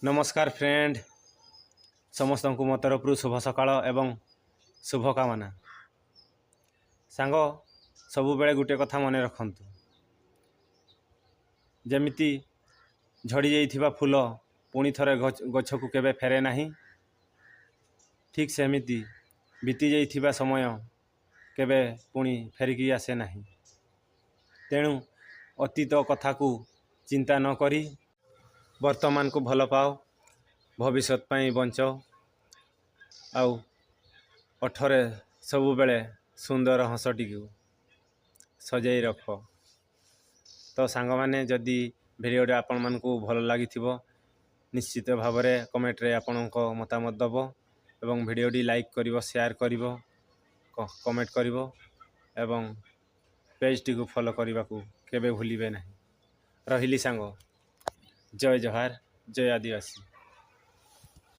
ନମସ୍କାର ଫ୍ରେଣ୍ଡ, ସମସ୍ତଙ୍କୁ ମୋ ତରଫରୁ ଶୁଭ ସକାଳ ଏବଂ ଶୁଭକାମନା। ସାଙ୍ଗ, ସବୁବେଳେ ଗୋଟେ କଥା ମନେ ରଖନ୍ତୁ, ଯେମିତି ଝଡ଼ି ଯାଇଥିବା ଫୁଲ ପୁଣି ଥରେ ଗଛକୁ କେବେ ଫେରେ ନାହିଁ, ଠିକ୍ ସେମିତି ବିତି ଯାଇଥିବା ସମୟ କେବେ ପୁଣି ଫେରିକି ଆସେ ନାହିଁ। ତେଣୁ ଅତୀତ କଥାକୁ ଚିନ୍ତା ନ କରି ବର୍ତ୍ତମାନକୁ ଭଲ ପାଅ, ଭବିଷ୍ୟତ ପାଇଁ ବଞ୍ଚ ଆଉ ଓଠରେ ସବୁବେଳେ ସୁନ୍ଦର ହସଟିକୁ ସଜେଇ ରଖ। ତ ସାଙ୍ଗମାନେ, ଯଦି ଭିଡ଼ିଓଟି ଆପଣମାନଙ୍କୁ ଭଲ ଲାଗିଥିବ, ନିଶ୍ଚିତ ଭାବରେ କମେଣ୍ଟରେ ଆପଣଙ୍କ ମତାମତ ଦେବ ଏବଂ ଭିଡ଼ିଓଟି ଲାଇକ୍ କରିବ, ସେୟାର କରିବ, କମେଣ୍ଟ କରିବ ଏବଂ ପେଜ୍ଟିକୁ ଫଲୋ କରିବାକୁ କେବେ ଭୁଲିବେ ନାହିଁ। ରହିଲି ସାଙ୍ଗ, ଜୟ ଜୁହାର, ଜୟ ଆଦିବାସୀ।